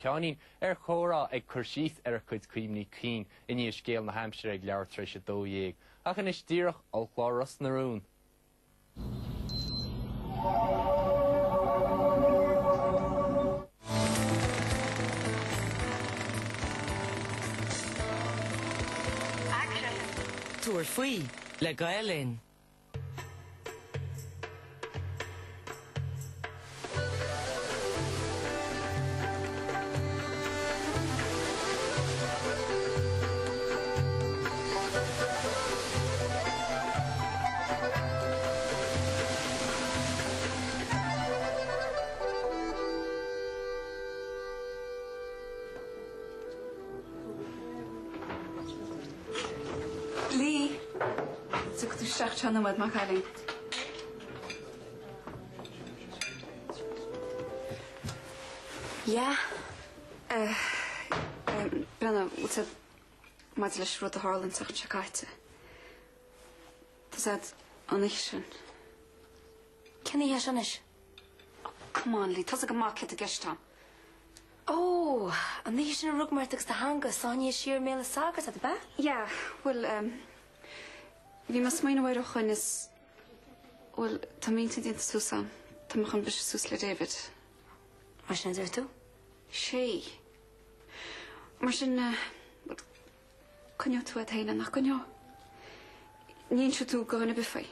Sheáinín ar Chomhrá ag cur síos ar a cuid cuimhní cinn i ndiaidh scéal na haimsire ag leathuair tar éis 12. Ach anois díreach, ollchlár Ros na Rún. Tabhair faoi le Gael Linn. Lee! Tiocfaidh tú isteach anseo nóiméad, a chailín. Yeah? Eh, Brenna, bhfuil a fhios agat maidir leis an rud a tharla an tseachtain seo caite. Tá a fhios agat an oíche sin. Cén oíche sin anois? Oh, come on, Lee, tá a fhios agat go maith céard atá i gceist agam. Ó, an oíche sin a rug mé ort agus do theanga sáinnithe siar i mbéal an tsagairt agat, ab ea? Yeah, bhuel, em, bhí mé ag smaoineamh air ó shoin is, bhuel, tá m'intinn déanta suas agam, tá mé chun briseadh suas le David. Mar sin a deir tú? Sea. Mar sin, eh, bhuel, coinneoidh tú agat féin é, nach gcoinneoidh? Ní inseoidh tú do dhuine ar bith faoi.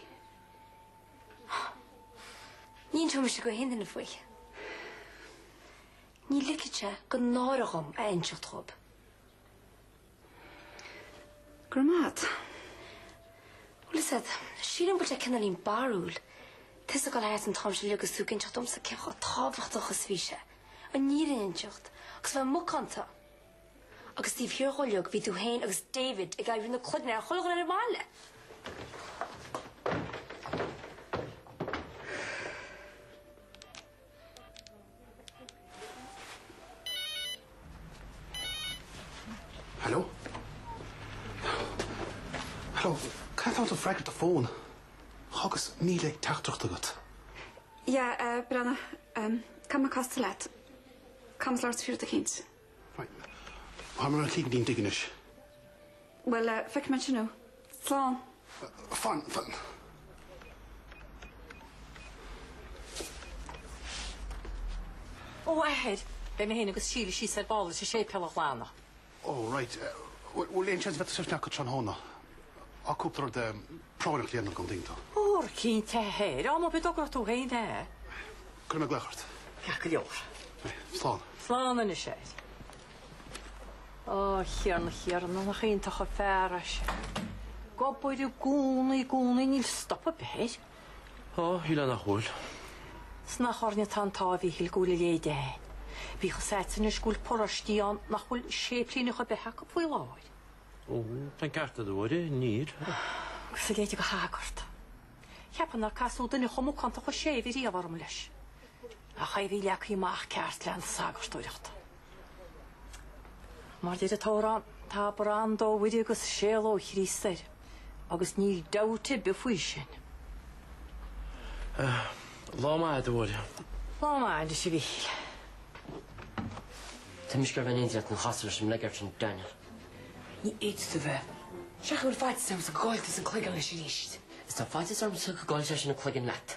Ní inseoidh mise go haon duine faoi. Ní ligfidh sé go náire dhom a inseacht dhóib. Go raibh maith agat. Bhuel, is ea, sílim go bhfuil sé cineáilín barrúil. Tusa ag dul thart an t-am seo uilig agus tú ag inseacht domsa cé chomh tábhachtach is a bhí sé, an fhírinne a inseacht, agus bheith macánta. Agus taobh thiar dhó uilig bhí tú féin agus David ag oibriú na cloigne ar chuile dhuine ar an mbaile. Hello? Hello, cad tá tú ag freagairt do fón? Agus 1,000 teachtaireacht agat. Yeah, eh, Brenna, em, caithfidh mé castáil leat. Caithfidh mé labhairt faoi rud eicínt. Right. Tá mé ar an tslí go dtí an tigh anois. Bhuel, eh, feicfidh mé ansin thú. Slán. Fan, fan. Ó, athair, beidh mé féin agus Síle síos ar ball leis an séipéal a ghlanadh. Ó, right. Bhfuil aon seans go bhféadfadh sibh teacht tráthnóna? Tá cúpla rud práinneach le déanamh agam, an dtuigeann tú. Ór, cinnte, a athair. Am ar bith a dtogróidh tú féin é. Cuirfidh mé glaoch ort. Ceart go leor. Slán. Slán anois, a athair. Ó, a Thiarna, a Thiarna, nach iontach an fear é sin. Ag obair i gcónaí, i gcónaí, níl stop ar bith air. Á, shílfeá nach bhfuil. 'S nach orainne atá an t-ádh a Mhíchíl go bhfuil a leithéid againn. Bíodh fhios agat anois go bhfuil paróistí ann nach bhfuil séiplíneach ar bith acu faoi láthair. Ó, tá an ceart agat, a Mháire, níl. Agus a leithéid de shagart. Cheapfainn nár casadh duine chomh macánta chomh séimh riamh orm leis. Ach é a bhí leagtha amach ceart le an sagartóireacht. Mar deir an t-amhrán, tá branda ó Mhuire agus séala ó Chríost air, agus níl dabht ar bith faoi sin. Lá maith, a Mháire. Lá maith anois, a Mhíchíl. Tá mise ag goil a bheith in éindí leat nó chasfainn leis an mbleagueard sin Daniel. Ní fhéadfaidh tú bheith. Seachas go bhfuil faitíos ormsa go gcaillfidh tusa an cloigeann leis arís. Is tá faitíos ormsa go gcaillfidh seisean an cloigeann leat.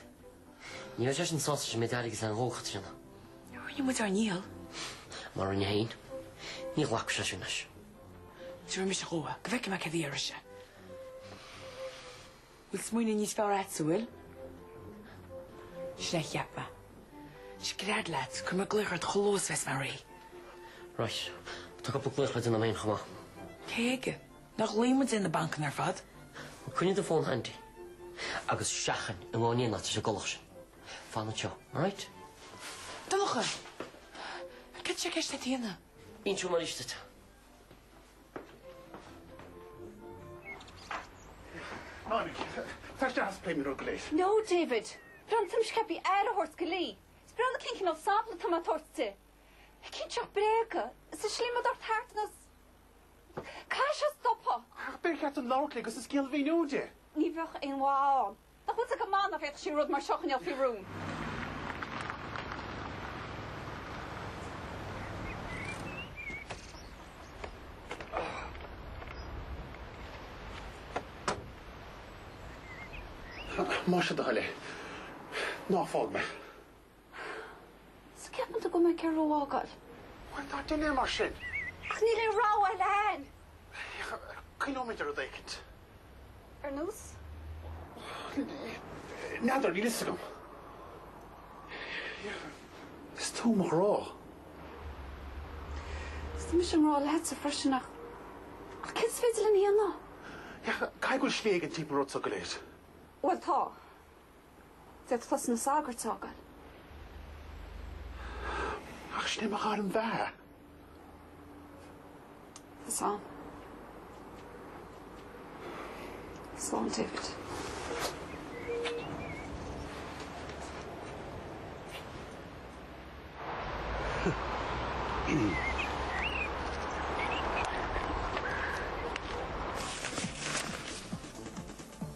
Ní bheidh seisean sásta leis an méid airgid lena dhóchas sin. Rinne muid ár ndícheall. Má rinne féin, ní ghlacfaidh sé sin leis. Tabharfaidh mise dhó é, go bhfeicfidh mé céard a dhéarfaidh sé. Bhfuil smaoineamh níos fearr agatsa, bhfuil? Sin é a cheap mé. Is gread leat, cuirfidh mé glaoch ort chomh luath is a bheas mé réidh. Right, tá cúpla glaoch le déanamh agam féin chomh maith. Cé aige? Nár ghlaoigh muid ar na bancanna ar fad? Coinnigh do fón handy agus seachain i ngabháil in éineacht leis an gcoileach sin. Fan anseo, alright? Donncha! Cad tá sé i gceist agat a dhéanamh? Inseoidh mé arís duit. Tháinig. Tar isteach is pléimid an rud go léir. No, David! Breathnaigh, tá mise ceaptha aire a thabhairt do Lee. Is breathnaigh cén cineál sampla atá mé ag tabhairt di. Ag inseacht bréaga, sa slí mar dár thart nós Caithfidh sé stopadh! Ach ba cheart dom labhairt léi agus an scéal a mhíniú di. Ní bheadh aon mhaith ann. Nach bhfuil 's agat go maith nach bhféadfadh sí rud mar seo a choinneáil faoi rún. Más é do thoil é, ná fág mé. Is ceapann tú go bhfuil mé ag iarraidh thú a fhágáil? Bhuel, ná déan é mar sin. Ach níl aon rogha eile a'inn. Cuimhneoimid ar rud éicint. Ar nós? N'fheadar, níl fhios agam. Is tú mo ghrá. Is tá mise i ngrá leatsa freisin ach, ach céard is féidir linn a dhéanamh? Caithfidh go bhfuil slí éigin timpeall an rud seo go léir. Bhuel tá. D'fhéadfadh tusa na sagairt a fhágáil. Ach sin é mo ghairm bheatha. Tá 's a'm. Slán David.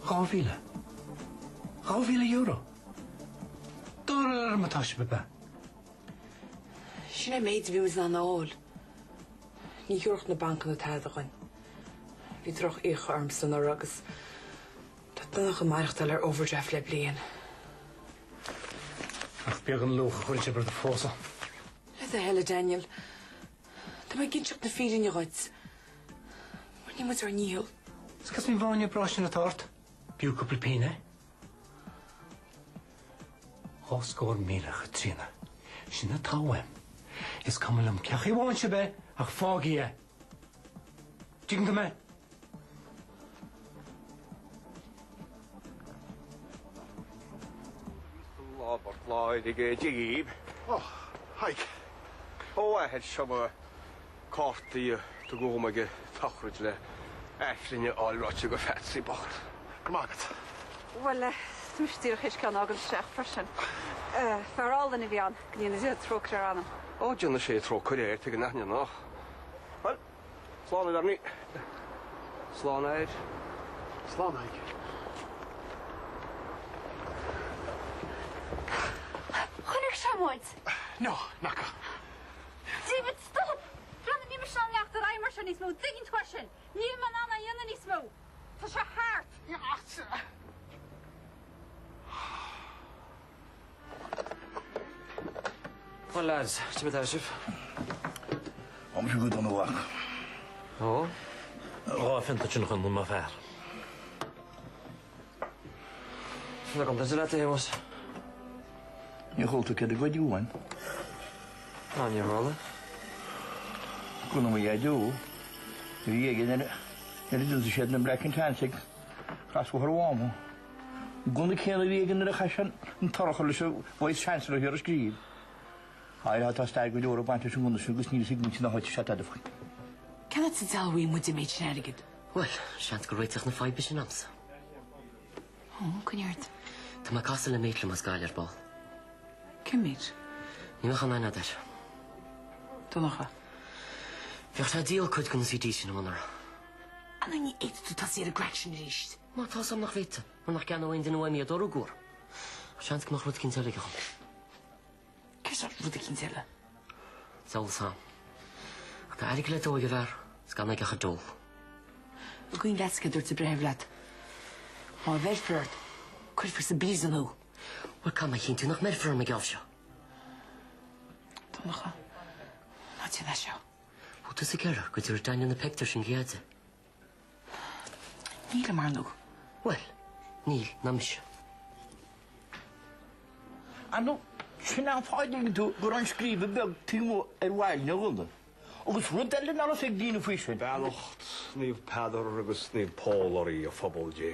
2,000. €2,000! Dáiríre orm atá sibh, ab ea? Sin é an méid a bhí muid in ann a fháil. Ní thabharfadh na bancanna tada dhuinn. Bhí drochfhiacha ormsa anuraidh agus tá Donncha ag maireachtáil ar overdraft le bliain. Nach beag an luach a chuireann sibh ar do phósadh. Le do thoil, a Daniel. Tá mé ag inseacht na fírinne dhuit. Rinne muid ár ndícheall. Is cad faoin bhfáinne breá sin atá ort? B'fhiú cúpla pingin é. 20,000, a Chaitríona. Sin atá uaim. Is cuma liom cén chaoi a bhfaigheann sibh é, ach faighigí é. Dtuigeann tú mé? Lá Bort Láirge daoibh. Ó, haigh. Ó, a athair, seo mo cártaí a tugadh dhom ag an tsochraid le Aifreann a fháil ráite go Pheatsaí bocht. Go raibh maith agat. Bhuel, tá mise díreach théis ceann a fhágáil isteach freisin. Fear álainn a bhí ann, go ndéana Dia trócaire ar a anam. Ó, déanfaidh sé trócaire air, tuig an aithne nach. Bhuel, slán a Bhernie. Slán a athair. Slán, a Thaidhg. Chonaic sé muid! No, n'fhaca. David, stop! Breathnaigh, níl mise in ann leanacht ar aghaidh mar seo níos mó, dtuigeann tú é sin? Níl mé in ann é a dhéanamh níos mó! Tá sé thart! Bhuel lads, cad é mar atá sibh? Tá mise go dona a mhac. Ó? Dhá phionta ansin a Chonlon, más fearr. Sin agam duit leat, a Shéamuis. Níor chuala tú céard a goideadh uaim? Ná níor chuala. Gunna mo dhaideo a bhí aige nuair a d'ionsaigh siad na Black and Tans ag Crosbhóthar an Mháma. An gunna céanna a bhí aige nuair a chaith sé an t-urchar leis an Vice Chancellor thiar i Scríb. Aye, tá stair go leor ag baint leis an ngunna sin agus níl a fhios ag muintir na háite seo tada faoi. Cén áit sa diabhal a bhfaighidh muid an méid sin airgid? Bhuel, seans gur réiteach na faidhbe sin a'msa. Ó, coinnigh ort. Tá mé ag casadh le mate liom as Gaillimh ar ball. Cén mate? Ní bheadh aon aithne a'd air. Donncha. Bheadh sé ag díol cuid de na CDs sin i monarcha. An ní fhéadfaidh tú tosaí ar an gcraic sin arís? Má tá 's a'm nach bhféadfainn, mar nach gceannódh aon duine uaim iad ar an gcuar. Ach seans go mbeadh rud eicínt eile agam. Cén sórt rud eicínt eile? Deabhal 's a'm. Ach tá airgead le dó ag an bhfear, is gan aige ach an dól. An cuimhin leatsa céard a dúirt an breitheamh leat? Má bheirfear ort, cuirfear sa bpríosún thú. Bhuel, caithfidh mé a chinntiú nach mbeirfear orm an geábh seo. Donncha, ná déan é seo. Bhfuil tusa ag iarraidh go dtabharfaidh Daniel na pictiúir sin go Dhaidí? Nílim, ar ndóigh. Bhuel, níl, ná mise. Ar ndóigh, sin an fáth a dtuigeann tú go raibh an scríobadh beag taobh amuigh ar bhail an ghunna. Agus rud eile nach raibh 'fhios ag daoine faoi sin. Beannacht Naomh Peadar agus Naomh Pól oraibh, a phobal Dé.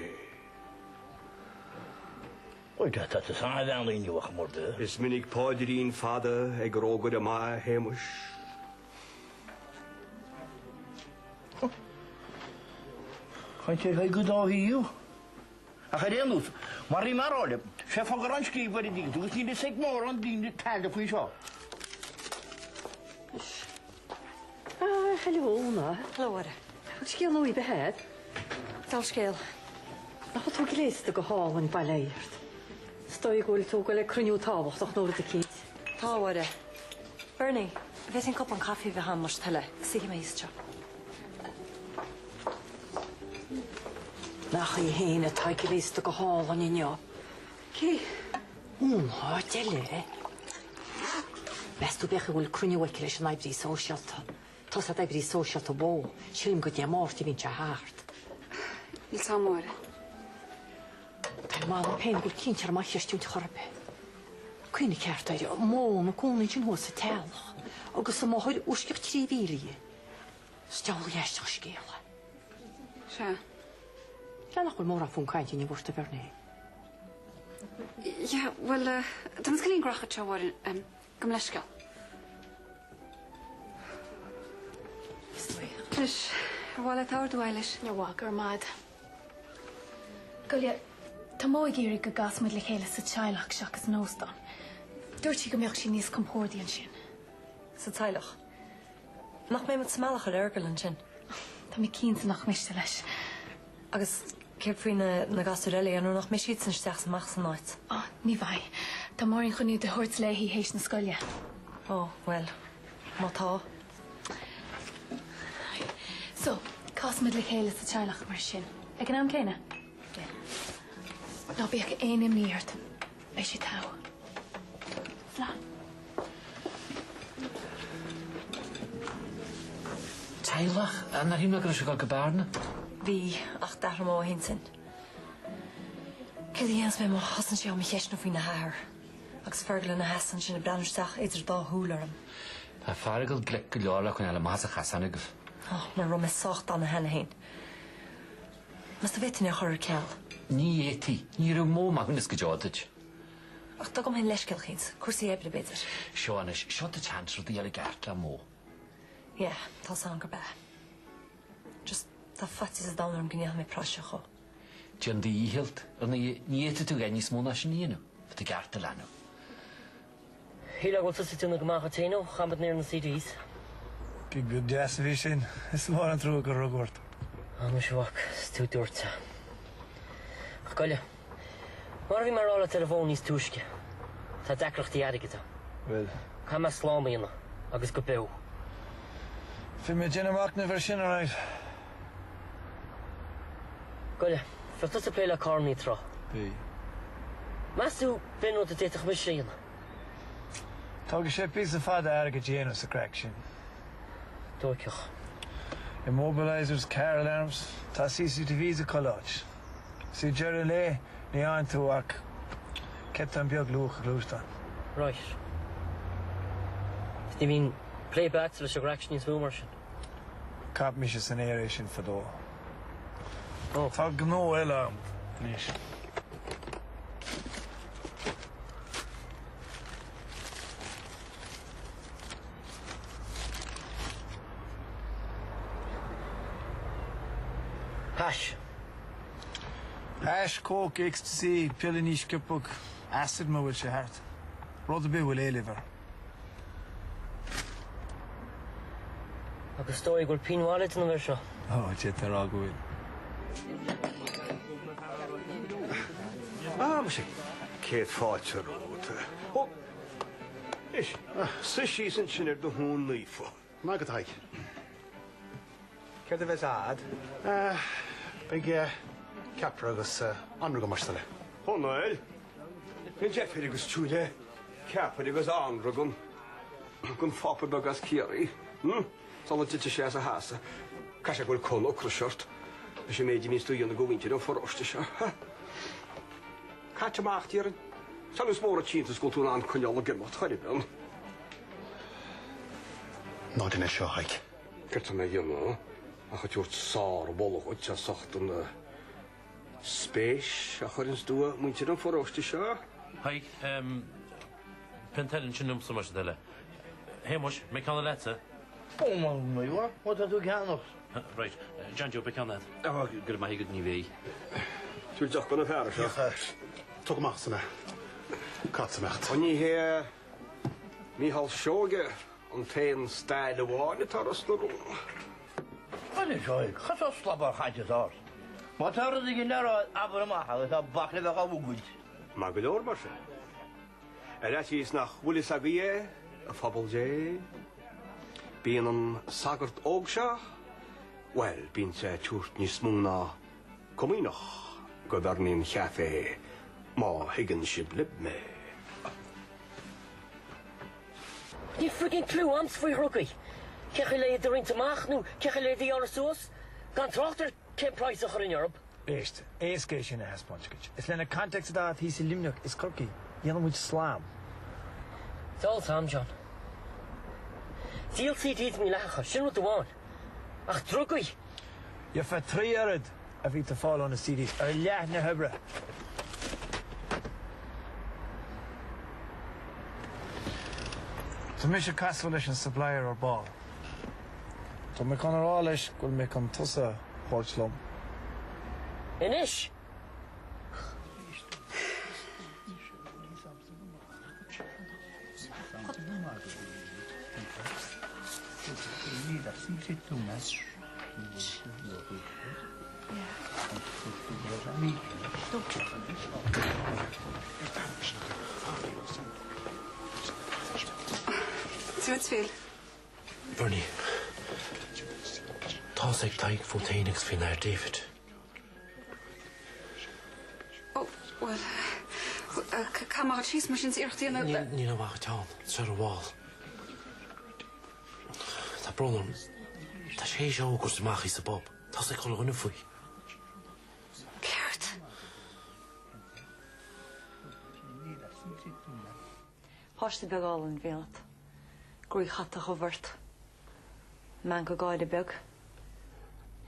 Oi, tá tusa an-bheannaithe inniu, a chomórda. Is minic páidrín fada ag rógaire maith, a Shéamuis. Caint ar aghaidh an dá thaobh. Ach ar aon nós, mar a bhí mé a rá libh, sé fáth go raibh an scríobadh ar an dtuigeann tú, agus níl fhios ag mórán daoine tada faoi seo. Ah, hello, Úna. Hello, a Mháire. Bhfuil scéal nua ar bith a'd? Deabhal scéal. Nach bhfuil tú gléasta go hálainn, bail ó Dhia ort. Is dóigh go bhfuil tú ag goil ag cruinniú tábhachtach nó rud eicínt. Tá, a Mháire. Bernie, an bhféadfainn cupán caife a bheith a'm, más toil é. Suífidh mé thíos anseo. Nach í féin atá gléasta go hálainn inniu. Cé? Ón áit eile. Meas tú b'fhéidir go bhfuil cruinniú aici leis an oibrí sóisialta. Tá 's a'd oibrí sóisialta Mó, sílim gur Dé Máirt a bhíonn sé thart. Níl 's a'm, a Mháire. Tá m'anam féin go bhfuil cinnte orm á chreistiúint chor ar bith. Cuimhnigh ceart air, Mó ina cónaí ansin thuas sa teallach, agus a máthair uaisceach 3,000 dhi. Is diabhlaí aisteach an scéal é. Sea. Le nach bhfuil mórán fonn cainte inniu ort, a Bhernie? Yeah, bhuel, tá mé cineáilín gnóthach anseo, a Mháire, gabh mo leithscéal. Anois, ar mhaith leat ordú a Eilís? Níor mhaith, go raibh maith a'd. Gabh i leith, tá Mo ag iarraidh go gcasfaidh muid le chéile sa teaghlach seachas in óstán. Dúirt sí go mbeadh sí níos compórdaí ansin. Sa teaghlach? Nach mbeidh muid sa mbealach ar Fheargal ansin? Tá mé cinnte nach miste leis. Agus céard faoi na gasúir eile, nó nach mbeidh siadsan isteach is amach san áit? Ó, ní bheidh. Tá Máirín chun iad a thabhairt léi théis na scoile. Ó, bhuel, má tá. So, casfaimid le chéile sa teaghlach mar sin. Ag an am céanna? Yeah. Ná bíodh aon imní ort. Beidh sé togha. Slán. Teaghlach? Nár shíl mé go raibh sé ag dul go Bearna? Bhí, ach d'athraigh Mo a hintinn. Céard a dhéanfas mé má thosaíonn sé á mo cheistiú faoina hathair? Agus Fergal ina sheasamh ansin ag breathnú isteach idir a dá shúil orm. Tá Feargal glic go leor le coinneáil amach as an chasán agaibh. Ó, mura raibh mé sách dána cheana féin. Meas tú an bhféadfainn é a chur ar ceal? Ní fhéadfaí. Ní raibh Mo maithiúnas go deo duit. Ach dá gcumfainn leithscéal eicínt, cúrsaí oibre b'fhéidir. Seo anois, seo do chance rud a dhéanamh i gceart le Mo. Yeah, tá's a'm gurb ea. Just, tá faitíos an domhain orm go ndéanfaidh mé praiseach dhó. Déan do dhícheall, ar ndóigh, ní fhéadfaidh tú a dhath níos mó ná sin a dhéanamh. Tá tú ceart a leanbh. Shílfeá go bhfuil tusa ag déanamh go maith dhuit féin ó chaith muid ar na CDs. Gig beag deas a bhí sin. Is mór an trua gur rugadh ort. Á muise a mhac, is tú a dúirt é. Ach gabh i leith, mar a bhí mé a rá leat ar an bhfón níos túisce, tá deacrachtaí airgid agam. Bhuel. Caithfidh mé slám a dhéanamh, agus go beo. Bhí mé ag déanamh machnaimh air sin, alright. Gabh i leith, bhíodh tusa ag plé le carrannaí tráth. Bhí. Meas tú b'in rud a d'fhéadfadh mise a dhéanamh? Tógfaidh sé píosa fada airgid a dhéanamh sa craic sin. Dóicheach. Immobilisers, car alarms, tá CCTVs i chuile áit. Is ag deireadh an lae, ní fhaigheann tú ach céatadán beag luach an ghluaisteáin. Right. Ní bhíonn plé agatsa leis an gcraic sin níos mó mar sin. Chaith mise san aer é sin fadó. Tá gnó eile agam anois. Hash. Hash, coke, ecstasy, piollaí níos sciobtha, acid má bhfuil sé thart. Rud ar bith a bhfuil éileamh air. Agus is dóigh go bhfuil pingin mhaith le déanamh air seo. Ó, d'fhéadfá a rá go bhfuil. Ah, muise, céad fáilte romhat. Ó, anois, suigh síos ansin ar do thóin naofa. Maith agat, a Thaidhg. Céard a bheas a'd? Beidh ceapaire agus anraith agam, más do thoil é. Ó Noel, Níl deifir agus tú le ceapaire agus anraith don, don phápa beag as Ciarraí, hm? Sula dtitfidh sé as a sheasamh. Caithfidh sé go bhfuil conn ocrais ort leis an méid a bhíonns tú a dhéanamh do mhuintir an pharóiste seo, ha? Caite amach, déarfainn. Is is mór an t-iontas go bhfuil tú in ann coinneáil ag imeacht chor ar bith ann. Ná déan é seo, a Thaidhg. Céard tá mé a dhéanamh ach ag tabhairt sármholadh dhuit as ucht an spéis a chuireanns tú i muintir an pharóiste seo. Thaidhg, pionta eile ansin liomsa más do thoil é. Shéamuis, mbeidh ceann eile agatsa? Ó, má tá tú ag ceannach. Right. John Joe, beidh ceann agat? Ó, go raibh maith agat, ní bheidh. Tabhair deoch do na feara seo. Tóg amach ansin é. Caithfead imeacht. Ó ní hé Mícheál Seoige an t-aon stail amháin atá i Ros na Rún. Anois, a Thaidhg, cad é an sclabhar chainte atá ort? Má tá rud éigin le rá, abair amach agus ná bac le bheith á bhfógairt. Maith go leor mar sin. Ar fhaitíos nach bhfuil fhios agaibh é, a phobal Dé, bíonn an sagart óg seo, bhuel, bíonn sé ag tabhairt níos mó ná. Comaoineach go Bhernie an Chaifé, má thuigeann sibh libh mé. Níl friggin clue a'msa faoi dhrugaí. Cé chaoi le iad a roinnt amach nó cé chaoi le iad a ghearradh suas, gan trácht ar cén praghas a chuirfinn orthu. Éist, éasca é sin a thaispeáint duit. Is le na contacts atá agat thíos i Luimneach is Corcaigh, dhéanfaidh muid slam. Tá 'fhios a'm, John. Díol CDs mídhleathacha, sin rud amháin. Ach drugaí! Gheofá tri oiread a bhí tú fáil ó na CDs ar leath na hoibre. Tá mise ag casadh leis an supplier ar ball. Tá mé chun a rá leis go bhfuil mé chun tusa a thabhairt liom. Anois! Ti Phil? Bernie, tá's ag Tadhg fút féin agus faoin athair David. Ó, bhuel, caithfidh mé a dhul síos mar sin is iarracht a dhéanamh. Níl aon mhaith dhuit ann, tá sé ar an bhall. Tá brón orm, tá sé théis a fhógairt amach thíos sa bpub, tá's ag chuile dhuine faoi. Céard? Páiste beag álainn a bhí ionat. Groí chatach dhubh ort. Meangadh gáire beag.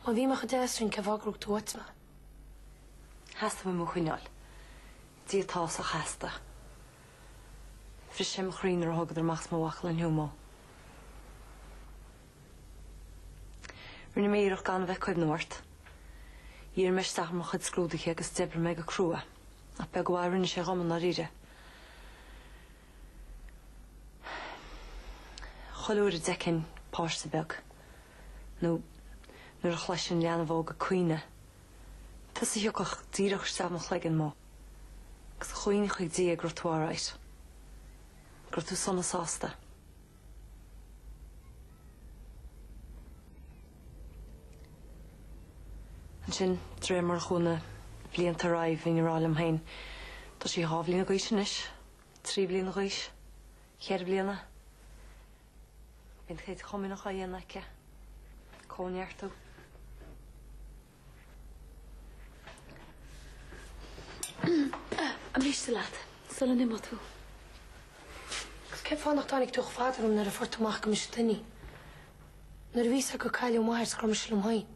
Má bhí mé chomh deas sin cén fáth gur thug tú uait mé? Theastaigh uaim thú a choinneáil. Dia atá sa theastaigh. Bhris sé mo chroí nuair a thógadar amach as mo bhaclainn thú, Mo. Rinne mé iarracht gan a bheith ag cuimhneamh ort. Dhírigh mé isteach ar mo chuid scrúduithe agus d'oibrigh mé go crua, ach beag an mhaith a rinne sé dhom i ndáiríre. Chuile uair a d'fheicfinn páiste beag, nó nuair a chloisfinn leanbh óg ag caoineadh, tusa a thiocfadh díreach isteach i mo chloigeann, Mo, agus ghuínn chuig Dia go raibh tú alright, go raibh tú sona sásta. Ansin, de réir mar a chuaigh na blianta ar aghaidh, bhínn ag rá liom féin, tá sí dhá bhliain d'aois anois, trí bliana d'aois, cheithre bliana. Beidh an chéad chomaoineach á dhéanamh aici. Cóineartú. An miste leat, sula n-imeoidh tú? Agus cén fáth nach dtáinig tú chomh fada liom nuair a fuair tú amach go mise tinn? Nuair a bhí fhios agat gur cailleadh m'athair is go raibh mise liom féin?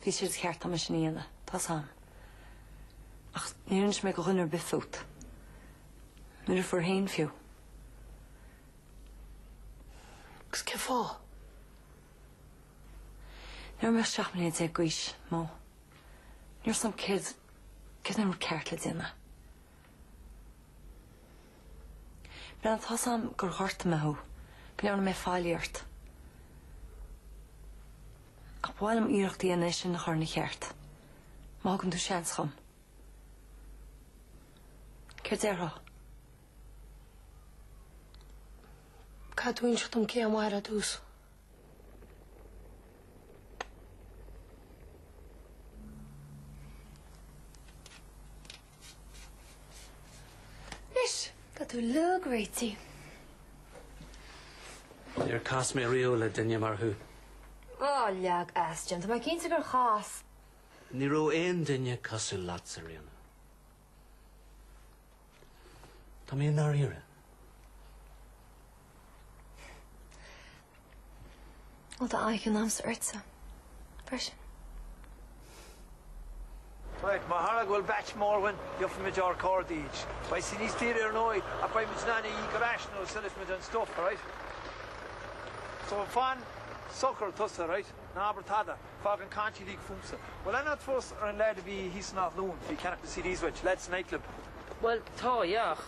Bhí sé de cheart agam é sin a dhéanamh, tá's a'm. Ach níor inis mé do dhuine ar bith fút. Mo dheirfiúr féin fiú. Agus cén fáth? Ní raibh mé ach 17 mbliana d'aois, Mo. Ní raibh 'fhios a'm céard, céard é an rud ceart le déanamh. Breathnaigh, tá's a'm gur ghortaigh mé thú, go ndearna mé faillí ort. Ach ba mhaith liom iarracht a dhéanamh é sin a chur ina cheart. Má thugann tú seans dhom. Céard déarfá? Caithfidh tú inseacht dom cé é m'athair ar dtús. Anois, tá tú uilig réitithe. Níor chas mé riamh le duine mar thú. Á, leag as, Jim. Tá mé cinnte gur chas. Ní raibh aon duine cosúil leatsa, Ríona. Tá mé i ndáiríre. Bhuel, tá an-chion agamsa ortsa freisin. Right, má tharla go bhfuil batch mór againn, gheobhaimid ár cárdaí. Beidh sé níos daoire ar ndóigh, ach beidh muid in ann é a íoc ar ais nuair a sellfimid an stuff, alright? So fan socair tusa, right? Ná abair tada. Fág an caint uilig fúmsa. Bhfuil aithne agat fós ar an leaid a bhí thíos in Áth Luain, bhí ag ceannach na CDs uait, leaid sa nightclub? Bhuel, tá, yeah, ach.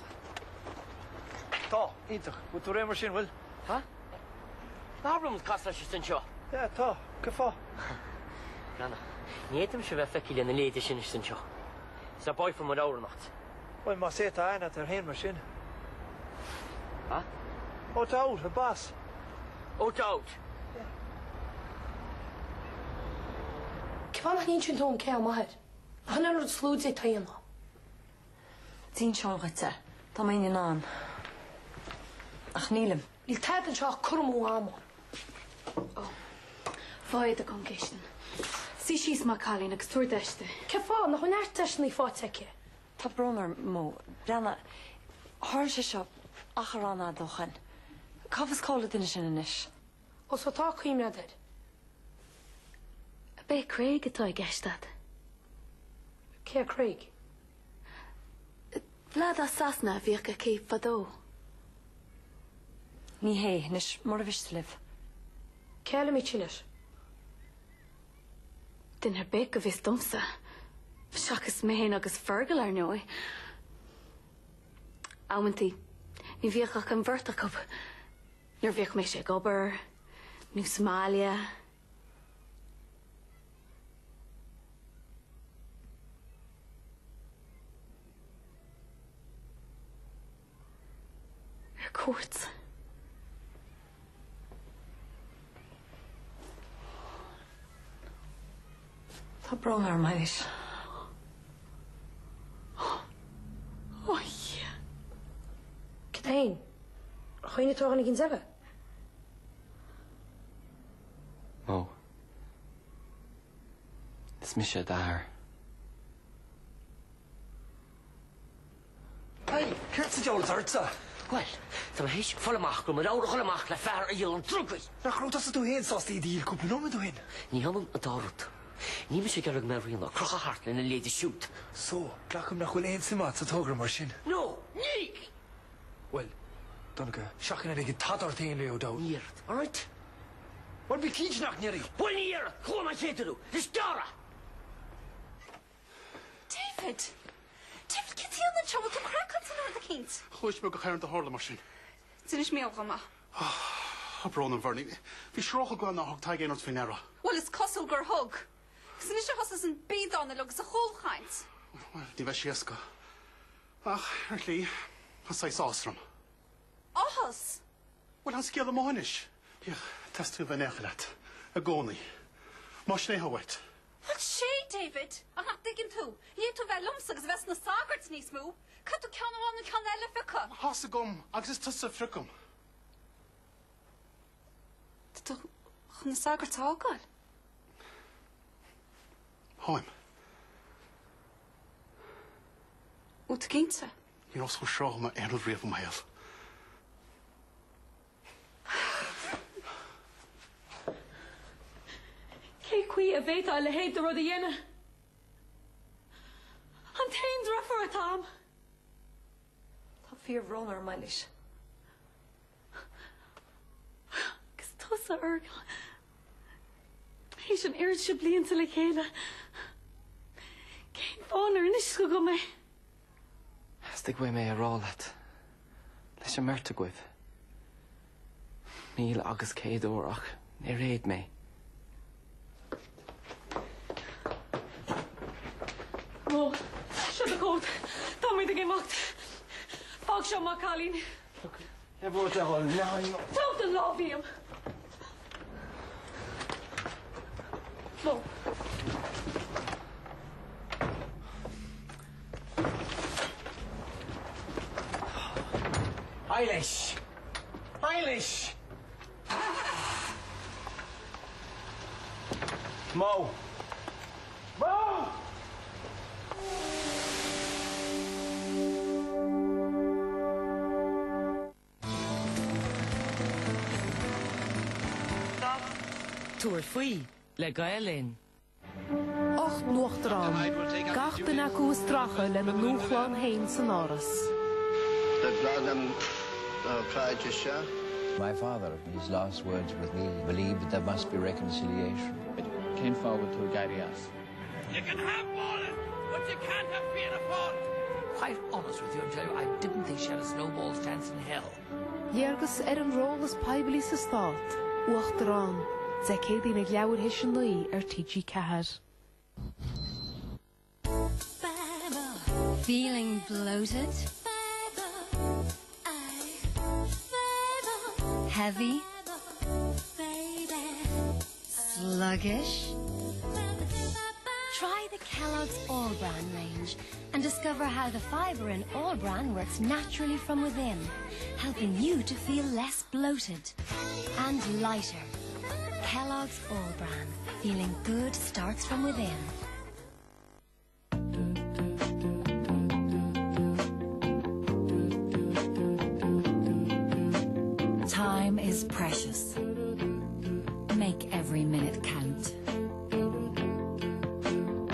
Tá, iontach. Bhfuil tú réidh mar sin, bhfuil? Ha? Ná raibh muid casadh leis anseo? Yeah, tá. Cén fáth? Breathnaigh, ní fhéadfaimise a bheith feicthe lena leithéide sin istigh anseo. Is ná báidhfear mo leabhar anocht. Bhuel, más é tá aithne agat air féin mar sin. Ha? O'Dowd, an boss. O'Dowd? Yeah. Cén fáth nach n-inseann tú dom cé hé m'athair? Nach in é an rud is lú a d'fhéadfá a dhéanamh? D'inseoinn dhuit é, dá mbeinn in ann. Ach nílim. Níl tada anseo ach cur amú ama. Ó, foighid a Ghonn. Suigh síos, maith cailín, agus tabhair deis di. Cén fáth? Nach bhfuil neart deiseanna faighte aici? Tá brón orm, Mo. Breathnaigh, tharla sé seo achar an-fhada ó shoin. Cá bhfios cá bhfuil an duine sin anois? Ó, so tá cuimhne agat air. Ab é Craig atá i gceist agat? Cé é Craig? Leaid as Sasana a bhíodh aici fadó. Ní hé, anois, mura mhiste libh. Cé eile a mbíodh sí leis? Duine ar bith, go bhfios domsa. Seachas mé féin agus Fergal, ar ndóigh. Amantaí, ní bhíodh ach an bheirt acu. Nuair a bhíodh mise ag obair, nó sa mbaile. Ar cuairt. Tá brón orm, Eilís. Ó, a Dhia. Cad é féin? Ar chuimhnigh tú ar dhuine éicint eile? Mo. Is mise d'athair. Hey, céard sa diabhal atá ortsa? Bhuel, tá mé théis fáil amach go bhfuil mo leabhar ag dul amach le fear a dhíolann drugaí! Nach raibh tusa tú fhéin sásta iad a dhíol cúpla nóiméad ó shin? Ní hionann an dá rud. Níl mise ag iarraidh go mbeadh Ríona ag crochadh thart lena leithéide siúd. So, glacaim nach bhfuil aon suim agat sa togra mar sin? No, níl! Bhuel, Donncha, seachain a ligfidh tada ort fhéin, Leo O'Dowd. Ní dhéarfad, alright? Bhuel, bí cinnte nach ndéarfaidh. Bhuel, ní dhéarfad! Chuala mé an chéad uair thú! Is gearr é! David! David, cad tá anseo? Bhfuil tú craiceáilte nó rud eicínt? Chluais beag a chairn do tharla mar sin. D'inis Mícheál dhom é. Tá brón orm, Bhernie. Bhí sé rócha glan nár thug Tadhg aon rud faoi ndeara. Bhuel, is cosúil gur thug. Agus anois a thosós an biadán uilig agus an chúlchaint. Bhuel, ní bheidh sé éasca. Ach, ar shlí, tá saghas áthas orm. Áthas? Bhuel, tá an scéal amuigh anois. Féach, teastaíonn bheith in éineacht leat. I gcónaí. Más sin é atá uait. Bhuel, sé, David! Ach nach dtuigeann tú? Ní fhéadfaidh tú bheith liomsa agus a bheith sna sagairt níos mó. Caithfidh tú ceann amháin nó ceann eile a phiocadh. Tá's agam, agus is tusa a phiocaim. Tá tú chun na sagairt a fhágáil? Táim. Bhfuil tú cinnte? Ní rabhas chomh siúráilte faoi aon rud riamh i mo shaol. Cé chaoi a bhféadfá a leithéid de rud a dhéanamh? An t-aon deirfiúr atá a'm. Tá fíorbhrón orm, Eilís. Agus tusa, Fheargal. Théis an oiread seo blianta le chéile, cén fáth nár inis tú dhom é? Theastaigh uaim é a rá leat. Leis an mbeirt agaibh. Míle agus céad uair ach níor fhéad mé. Mo, seo do chóta. Táimid ag imeacht. Fág seo, maith cailín. Tóg do lámh díom! Mo. Eilish! Eilish! Mo! Mo! Tabhair faoi le Gael Linn. 8 n-uachtarán, gach duine acu ag stracadh lena ndúshlán féin san Áras. The gradam ócáide seo. My father, his last words with me, believed that there must be reconciliation. Cén fáth a bhfuil tú ag éirí as? You can have ballers, but you can't have Fianna Fáil! Quite honest with you, I'm telling you, I didn't think she had a snowball's chance in hell. Léargas ar an ról is poiblí sa stát, Uachtarán, Dé Céadaoin ag leathuair théis a 9 ar TG4. Feeling bloated? Heavy? Sluggish? Try the Kellogg's All Bran range and discover how the fiber in All Bran works naturally from within, helping you to feel less bloated and lighter. Kellogg's All Bran. Feeling good starts from within. Time is precious. Make every minute count.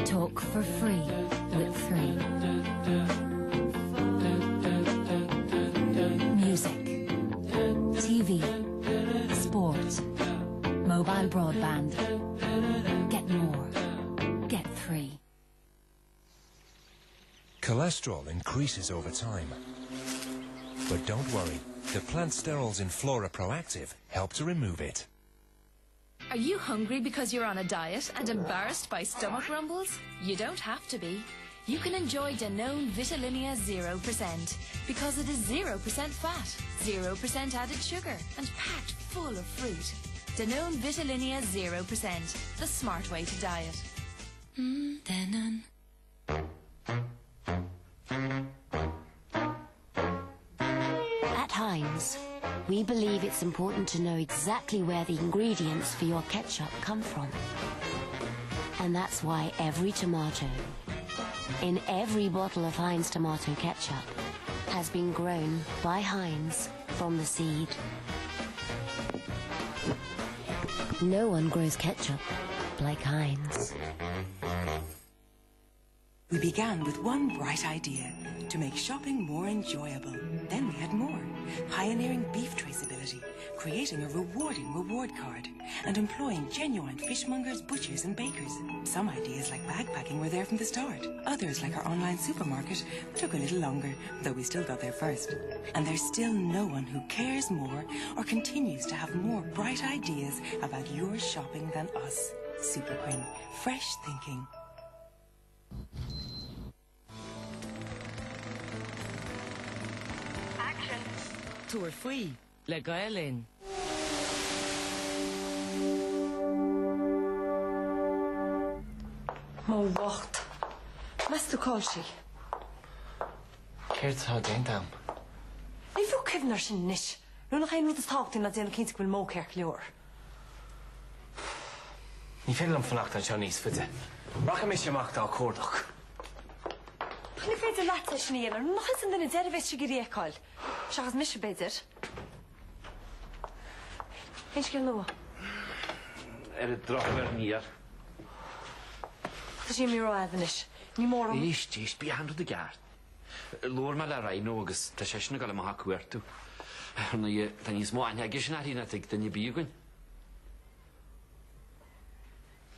Talk for free with Three. Music, TV, sport, mobile broadband. Get more. Get Three. Cholesterol increases over time. But don't worry, the plant sterols in Flora Proactive help to remove it. Are you hungry because you're on a diet and embarrassed by stomach rumbles? You don't have to be. You can enjoy Danone Vitalinea 0% because it is 0% fat, 0% added sugar and packed full of fruit. Danone Vitalinea 0%, the smart way to diet. Mm, Danone. At Heinz, we believe it's important to know exactly where the ingredients for your ketchup come from. And that's why every tomato in every bottle of Heinz tomato ketchup has been grown by Heinz from the seed. No one grows ketchup like Heinz. We began with one bright idea to make shopping more enjoyable. Then we had more, pioneering beef traceability, creating a rewarding reward card, and employing genuine fishmongers, butchers and bakers. Some ideas like bagpacking were there from the start. Others, like our online supermarket, took a little longer, though we still got there first. And there's still no one who cares more or continues to have more bright ideas about your shopping than us. Superquinn, fresh thinking. Tabhair faoi le Gael Linn. Mo bhocht. Meas tú cá bhfuil sí? Céard atá déanta agam? Ní fiú cuimhneamh air sin anois. Nuair nach é an rud is tábhachtaí ná déanamh cinnte go bhfuil Mo ceart go leor. Ní féidir liom fanacht anseo níos faide. Rachaidh mise amach dá cuardach. Ach ní féidir leat é sin a dhéanamh. Nach thusa an duine deiridh a bheas sí ag iarraidh a fheiceáil? Seachas mise, b'fhéidir. Aon scéal nua? Ar an drochuair, níl. Tá sí imithe rófhada anois. Ní mór dom. Éist, éist, beidh achan rud i gceart. Labhair mé le Rhino agus tá seisean ag dul amach á cuartú. Ar ndóigh, tá níos mó aithne aigesean uirthi ná atá ag duine ar bith againn.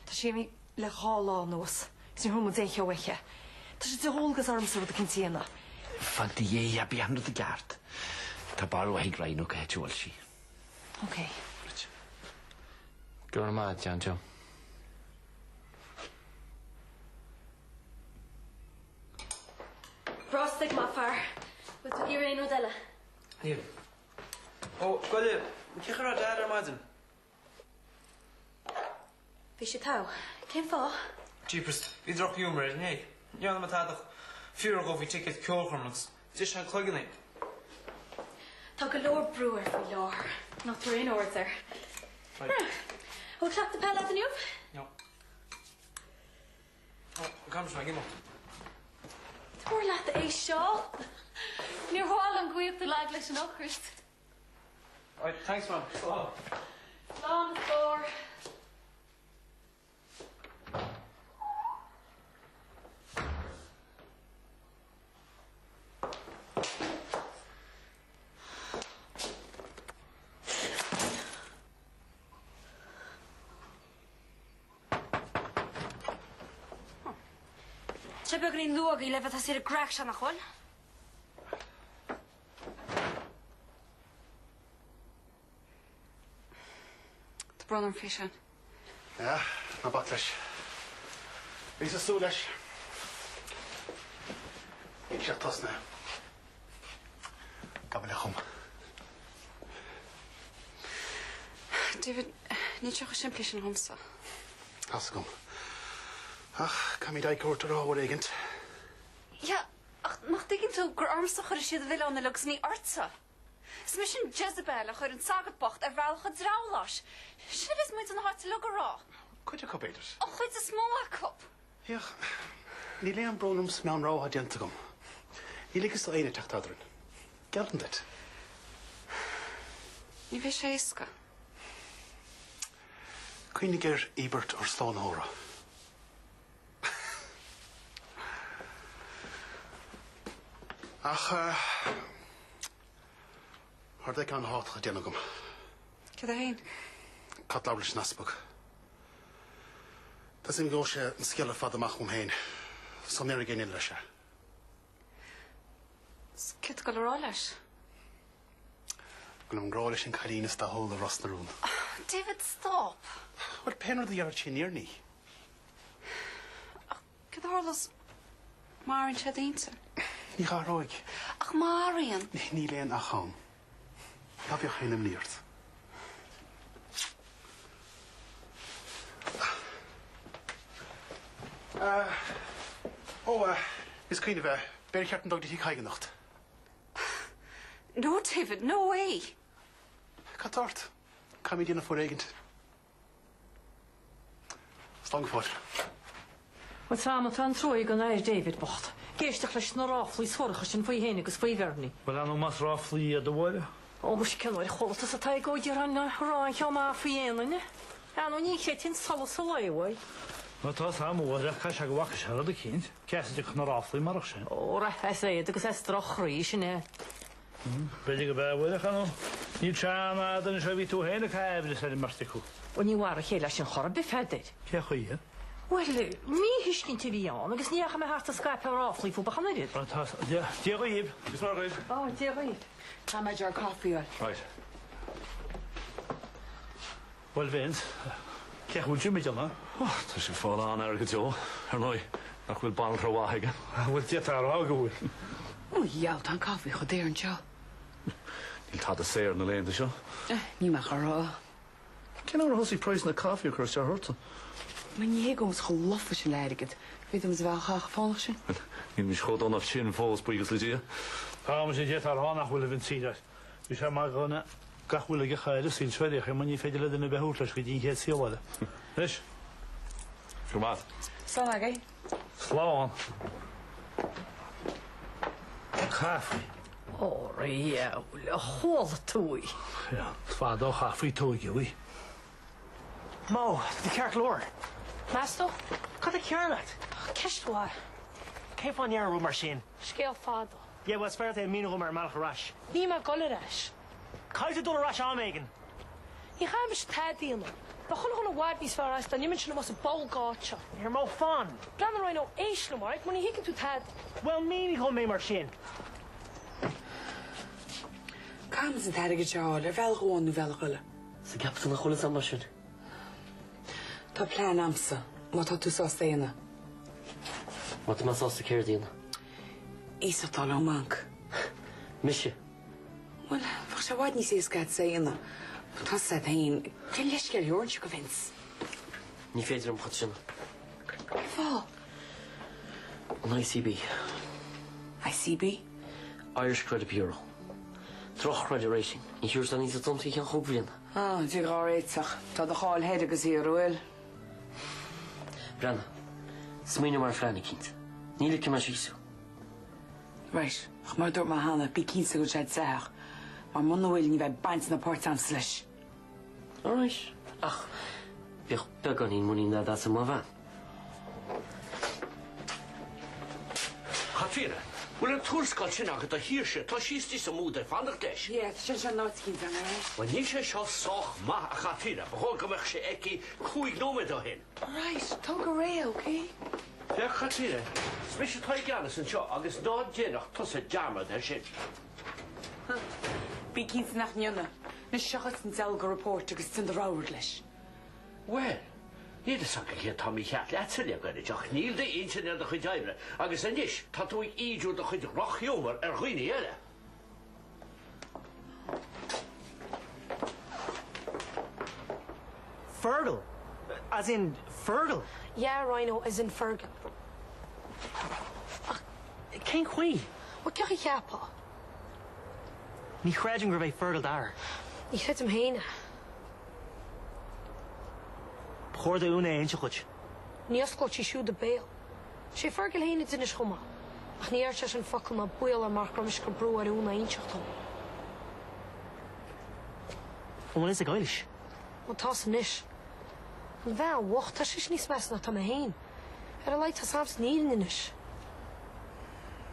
Tá sí imithe le dhá lá anuas agus níor chuala muid aon cheo uaithi. Tá sé de dhualgas ormsa rud eicínt a dhéanamh. Fan do dhéidh, beidh achan rud i gceart. Tá barúil mhaith ag Rhino cá háit a bhfuil sí. Ok. Right. Go raibh maith agat, John Joe. Brostaigh, maith fear. Bhfuil tú ag iarraidh aon rud eile? Níl. Ó, Goile, cén chaoi a raibh Dad ar maidin? Bhí sé togha. Cén fáth? Jeepers, bhí drochghiúmar air inné. Ní dhearna mé tada ach fiafraí dhó faoi ticéad ceolchoirme agus d'ith sé an cloigeann é. Tá go leor brú air faoi láthair. Ná tabhair aon aird air. Right. Bhfuil cleachtadh peile agat inniu? No. Caithfidh mé imeacht. Tabhair leat é seo. Níor mhaith liom go bhfaigheadh tú lag leis an ocras. Right, thanks Mom. Slán. Slán, a stór. Tá sé beagáinín luath agaibh le bheith tosaithe ar an gcraic seo, nach bhfuil? Tá brón orm faoi sin. Yeah, ná bac leis. Bhíos ag súil leis. Níl sé ach tosnaithe. Gabh i leith dhom. David, níl sé chomh simplí sin dhomsa. Tá's agam. Ach caithfimid aghaidh a thabhairt ar ábhar éigint. Yeah, ach nach dtuigeann tú gur ormsa a chuirfidh siad an milleán uilig agus ní ortsa. Is mise an Jezebel a chuir an sagart bocht ar bhealach an drabhláis. Sin a bheas muintir na háite uilig ag rá. Cuid acu, b'fhéidir. An chuid is mó acu. Féach, níl aon brón orm sa meon rogha atá déanta agam. Ní ligfeas do éinne teacht eadrainn. Geallaim duit. Ní bheidh sé éasca. Cuimhnigh ar íobairt ár Slánaitheora. Ach tá rud éigin an-tábhachtach le déanamh agam. Céard é féin? Caithfead labhairt leis an easpag. Tá 'fhios agam go bhfaighidh sé an scéal ar fad amach uaim féin, sula ndéarfaidh éinne eile leis é. 'S céard tá tú ag gabháil a rá leis? Go bhfuilim i ngrá leis an cailín is dathúla i Ros na Rún. David, stop! Bhuel, pé rud a dhéarfadh sí ní ar ní. Ach céard a tharlós má athraíonn sé d'intinn? Ní athróidh. Ach má athraíonn? Níl aon ach ann. Ná bíodh aon imní ort. Ó, is cuimhin liom, b'fhéidir ar cheart dom dul go dtí Tadhg anocht. No, David, no way! Cad tá ort? Caithfimid déanamh foréigint. Slán go fóill. Bhuel, Sam, tá an-trua ag an fhear David bocht. Ag éisteacht leis na ráflaí suaracha sin faoi fhéin agus faoi Bhernie. Bhuel, ar ndóigh más ráflaí iad, a Mháire. Ó, muise, cén uair a chuala tusa Tadhg Ó Direáin ag rá aon cheo maith faoi aon duine? Ar ndóigh ní chreidfinn solas an lae uaidh. Bhuel, tá 'fhios a'm, a Mháire, ach caithfidh sé go bhfaca sé rud eicínt. Cé as a dtiocfadh na ráflaí marach sin? Ó, as éad agus as droch-chroí, sin é. B'fhéidir go b'ea, a Mháire, ach ar ndóigh níl sé an-fhada anois ó bhí tú féin ag caitheamh aimhreas ar an mbeirt acu. Ó, ní mar a chéile sin chor ar bith, Pheadair. Cé chaoi? Bhuel, míthuiscint a bhí ann agus ní dheachaigh mé thart ag scaipeadh ráflaí fúthu ach an oiread. Tá, Dia dhaoibh. Is maith dhaoibh. Ó, Dia dhaoibh. Tá mé ag caife a fháil. Right. Bhuel, Vince, cén chaoi a bhfuil Jimmy ag déanamh? Ó, tá sé ag fáil an-aire go deo, ar ndóigh, nach bhfuil banaltra mhaith aige. Bhuel, d'fhéadfá a rá go bhfuil. Ó, dheabhail, tá an caife chomh daor anseo. Níl tada saor na laethanta seo. Níl mé á rá. Cén uair a thosaigh praghas na caife ag cur isteach ortsa? Mar ní hé go bhfuil muid chomh lofa sin le hairgead. Féadfaidh muid a bheith á chaitheamh fánach sin. Níl muid chomh dona sin fós, buíochas le Dia. Tá muid, d'fhéadfá a rá nach bhfuil a Vince, Bhí sé mar dhuine gach a bhfuil aige a chailleadh saol seo ar mar ní féidir le duine ar bith a thabhairt leis go dtí an chéad saol eile. Anois. Go maith. Slán agaibh. Slán. Caife. Óra dheabhail, a chuala tú í? Is fada ó chaithfí tóigeadh í. Mo, tá tú ceart go leor. Meas tú? Cad tá cearr leat? Ceist mhaith. Cén fáth a ndeir rud mar sin? Scéal fada. Yeah, bhuel, is fearr duit é a mhíniú dhom ar an mbealach ar ais. Níl mé ag dul ar ais. Caithfidh tú dul ar ais am éigin. Ní chaithfidh mise tada a dhéanamh. Bheadh chuile dhuine i bhfad níos fearr as dá n-imeoinnse liom as an bolgáit seo. Here, Mo, fan. Breathnaigh Rhino, éist liom, alright, mar ní thuigeann tú tada. Bhuel, mínigh dhom é mar sin. Caithfimid an t-airgead seo a fháil ar bhealach amháin nó bealach eile. Is an gceapann tú nach bhfuil fhios a'm mar sin? Tá plean a'msa, má tá tú sásta é a dhéanamh. Má tá mé sásta céard a dhéanamh? Iasacht a fháil ón mbanc. Mise? Bhuel, bheadh sé i bhfad níos éasca a'dsa é a dhéanamh. Tá 'fhios a'd féin, cén leithscéal a thabharfainnse go Vince? Ní féidir liom an chuid sin. Cén fáth? An ICB. ICB? Irish Credit Bureau. Droch credit rating. Ní thiúrfadh aon iasacht domsa i gceann chúpla bliain. Ah, tig dhá réiteach. Tá do cháil thoir agus thiar, an bhfuil? Breathnaigh. Smaoineoidh mé ar phlean eicínt. Ní ligfidh mé síos thú. Right, ach mar a dúirt mé cheana, bí cinnte go bhfuil sé dleathach, mar muna bhfuil ní bheidh baint ná páirt a'msa leis. Alright, ach bíodh beagáinín muinín a'd asam mar bhean. Caitríona, bhfuil an tuarascáil sin agat do Shaoirse? Tá sí istigh sa mbúda ag fanacht leis. Yeah, tá sé anseo in áit eicínt agam, alright? Bhuel, níl sé seo sách maith, a Chaitríona. Ba chóir go mbeadh sé aici cúig nóiméad ó shin. Alright, tóg go réidh, okay? Féach, a Chaitríona, is mise atá i gceannas anseo agus ná déanadh tusa dearmad air sin. Bí cinnte nach ndéanfaidh. Anois seo dhuit an dealga report agus déan do rogha rud leis. Bhuel, níl fhios agam céard tá mícheart leatsa le gairid ach níl d'intinn ar do chuid oibre agus anois tá tú ag ídiú do chuid dhrochghiúmar ar dhaoine eile. Fergal! As in Fergal? Yeah, Rhino, as in Fergal. Ach cén chaoi? Bhuel, cén chaoi a cheapfá? Ní chreidim gurb é Fergal d'athair. Ní chreidim féin é. Ba chóir d'Úna é a inseacht dhuit. Ní osclódh sí siúd a béal. Sé Fergal féin a d'inis dhom é. Ach ní dhear seisean focal ná baol air marach go raibh mise ag cur brú ar Úna é a inseacht dhom. An bhfuil a fhios ag Eilís? Bhuel, tá 'fhios anois. An bhean bhocht, tá sise níos measa ná tá mé féin. Ar a laghad tá 'fhios a'msa an fhírinne anois.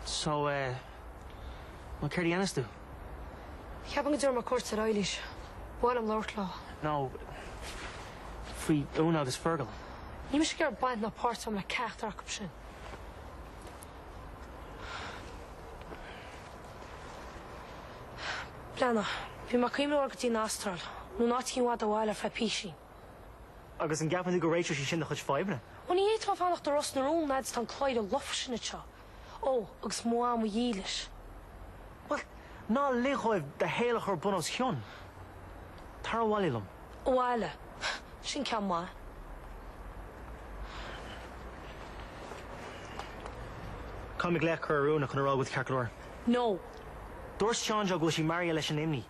So, eh, bhuel céard a dhéanfas tú? Ceapaim go dtabharfaidh mé cuairt ar Eilís. Ba mhaith liom labhairt leo. No, faoi Úna agus Fergal. Níl mise ag iarraidh baint ná páirt a bheith a'm le ceachtar acu sin. Breathnaigh, bhí mé ag cuimhneamh a dhul go dtí an Astráil, nó in áit éicint i bhfad ó bhaile ar feadh písín. Agus an gceapann tú go réiteoidh sé sin do chuid fadhbanna? Bhuel, ní fhéadfá fanacht i Ros na Rún fhad is tá an cladhaire lofa sin anseo. Ó, agus mo mham dhílis. Bhuel, ná lig dhóibh do shaol a chur bun os cionn. Tar abhaile liom. Abhaile. Sin ceann maith. Caithfidh mé glaoch a chur ar Úna chun a rá go bhfuil tú ceart go leor. No. Dúirt Seán Joe go bhfuil sí maraithe leis an imní.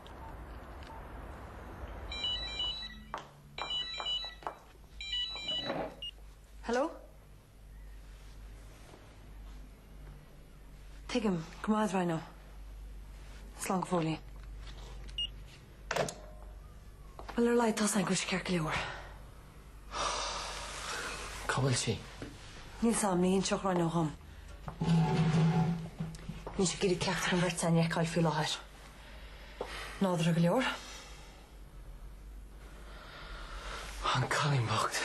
Hello? Tuigim, go raibh maith agat Rhino. Slán go fóillín. Bhuel ar a laghad tá 's a'inn go bhfuil sé ceart go leor. Cá bhfuil sí? Níl 's a'm, ní inseodh Rhino dhom. Níl sé ag iarraidh ceachtar den bheirt againn a fheiceáil faoi láthair. Nádúrtha go leor. An cailín bocht.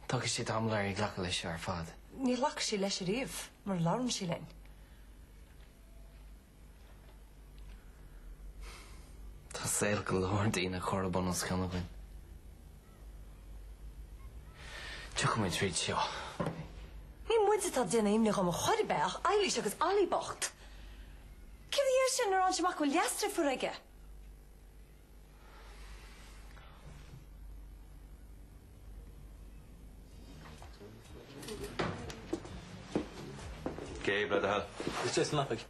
Tógfaidh sé tamall uirthi glacadh leis seo ar fad. Níor ghlac sí leis ariamh, mura labhrann sí linn. Tá saol go leor daoine curtha bun os cionn againn. Tiocfaidh muid tríd seo. Ní muid atá ag déanamh imní dhom ar chor ar bith ach Eilís agus Ollie bocht. Céard a deir sé nuair a fhaigheann sé amach go bhfuil leasdeirfiúr aige? Gabe, le do thoil. Istigh san leapaidh.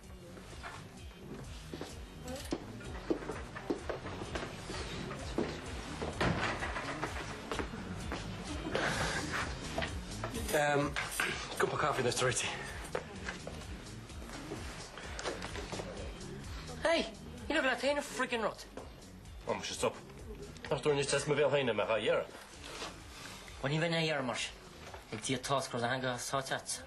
Um, cúpla caife anois tar éis. Hey! Ní leat féin an friggin' rud. Ó, muise stop. Nach dtabharfainn isteach mo bhéal féin é mé dhá iarraidh. Bhuel, ní bheinn á iarraidh mar sin. Ag Dia atá go raibh do theanga sáite agat.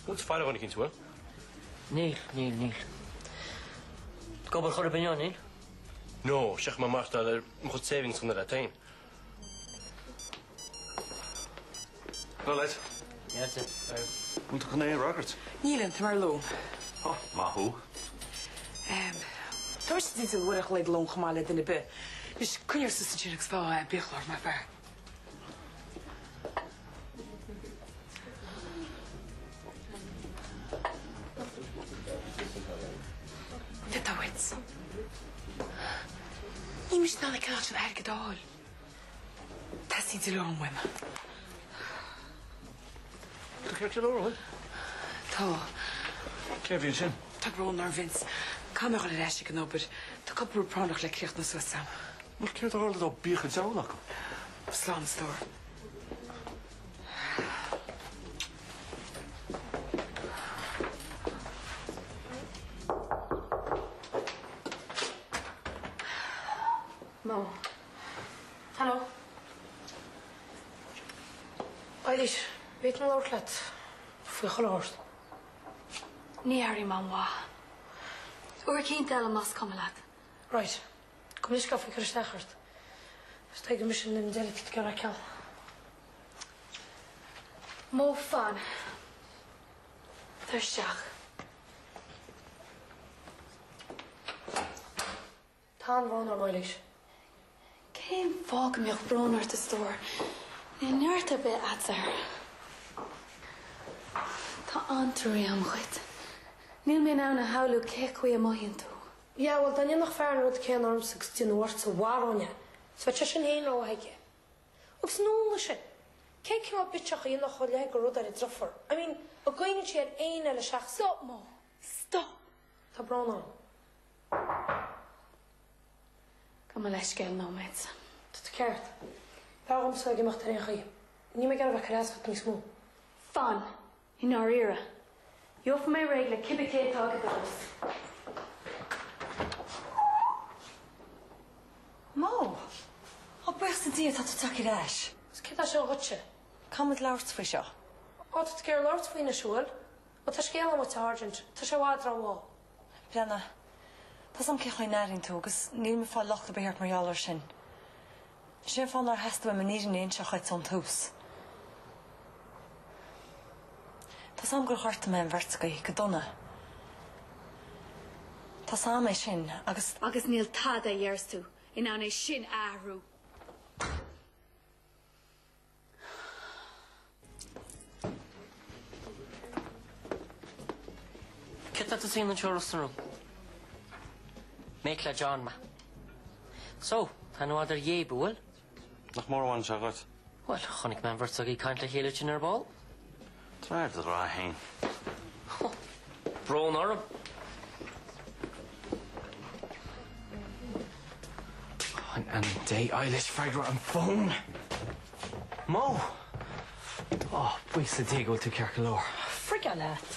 Bhfuil tú faire dhuine eicínt, bhfuil? Níl, níl, níl. Ag obair chor ar bith inniu, níl? No, seachas mé maireachtáil ar mo chuid savings chun leat féin. Hello, lads. Bhfuil tú chun é a fhreagairt? Nílim, tá mé ar lón. Ó, maith thú. Tá mise cinnte go bhfuil ag lón chomh maith le duine ar bith. Anois, coinnigh suas ansin agus faigh biachlár, mar fear. Cad tá uait? Níl mise in ann an cineál sin airgid a fháil. Teastaíonn dealán uaim. Tá ceart go leor, an bhfuil? Tá. Cé a bhí ansin? Tá brón orm, Vince. Caithfidh mé a dhul ar ais ag an obair. Tá cúpla rud práinneach le críochnú suas a'm. Bhuel, céard a tharla dá bíodh an diabhal acu? Slán, a stór. Mo. Hello. Eilís, bhféadfainn labhairt leat faoi chuile shórt. Ní airím an-mhaith. Uair eicínt eile más cuma leat. Right. Gabh mo leithscéal faoi cur isteach ort. Is dóigh gur mise an duine deiridh atá tú ag iarraidh a fheiceáil. Mo, fan. Tar isteach. Tá an-bhrón orm, Eilís. Cén fáth go mbeadh brón ort, a stór? Níl neart ar bith a'dsa air. Tá an-truaí a'm dhuit. Níl mé in ann a shamhlú cé chaoi a mothaíonn tú. Yeah, bhuel, dá ndéanfadh fear an rud céanna ormsa agus a déanadh ortsa, mharóinn é. Is bheadh sé sin féin róthuigthe. Agus an Úna sin! Cén cineál bitseach a dhéanfadh a leithéid de rud ar a deirfiúr? I mean, an gcuimhníonn sí ar éinne eile seachas. Stop, Mo! Stop! Tá brón orm. Gabh mo leithscéal nóiméad. Tá tú ceart. B'fhearr dhomsa ag imeacht ar aon chaoi. Níl mé ag iarraidh bheith ag cur as dhuit níos mó. Fan! I ndáiríre. Gheobhaidh mé réidh le cibé cé atá ag an doras. Mo! Ó, buíochas le Dia, tá tú tagtha ar ais. Agus céard é seo dhuitse? Caithfidh muid labhairt faoi seo. Ó, tá tú ag iarraidh labhairt faoi anois, an bhfuil? Ó, tá scéal agam dhuit, a Sháirsint. Tá sé i bhfad rómhall. Breathnaigh, tá 's a'm cén chaoi a n-airíonn tú agus nílim ag fáil locht ar bith ort mar gheall air sin. Sin é an fáth nár theastaigh uaim an fhírinne a inseacht dhuit ón tús. Tá 's a'm gur ghortaigh mé an bheirt agaibh go dona. Tá 's a'm é sin agus. Agus níl tada a dhéarfas tú in ann é sin a athrú. Céard tá tú ag déanamh anseo Ros na Rún? Mate le John mé. So, tá an bhfad ar dhéab, an bhfuil? Nach mór a bhaineann sé dhuit? Bhuel, chonaic mé an bheirt agaibh ag caint le chéile ansin ar ball. De réir do ghrá fhéin. Brón orm. In ainm Dé, Eilish, freagair an fón! Mo! Ó, buíochas le Dia go bhfuil tú ceart go leor. Frigeáil leat.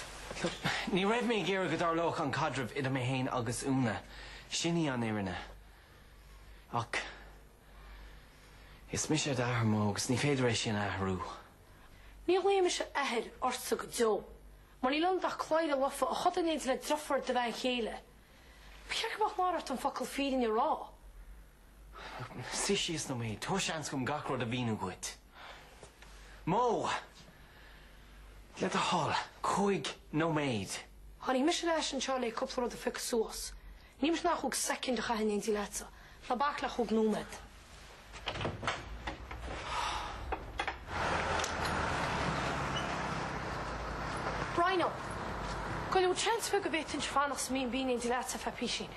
Look, ní raibh mé ag iarraidh go dtarlódh an caidreamh idir mé fhéin agus Úna. Sin í an fhírinne. Ach is mise d'athair, Mo, agus ní féidir é sin a athrú. Ní ghlaofaidh mise 'athair' ortsa go deo, mar níl ionat ach cladhaire lofa a chodail in éindí le deirfiúr do bhean chéile. Ba cheart go mbeadh náire ort an focal fírinne a rá. Suigh síos nóiméad, tabhair seans dom gach rud a mhíniú dhuit. Mo! Le do thoil, cúig nóiméad. Tháinig mise ar ais anseo le cúpla rud a phiocadh suas. Níl mise in ann chúig soicind a chaitheamh in éindí leatsa. Ná bac le chúig nóiméad. Rhino, Go bhfuil seans beag go bhféadfainnse fanacht sa mB&B in éindí leatsa ar feadh písín.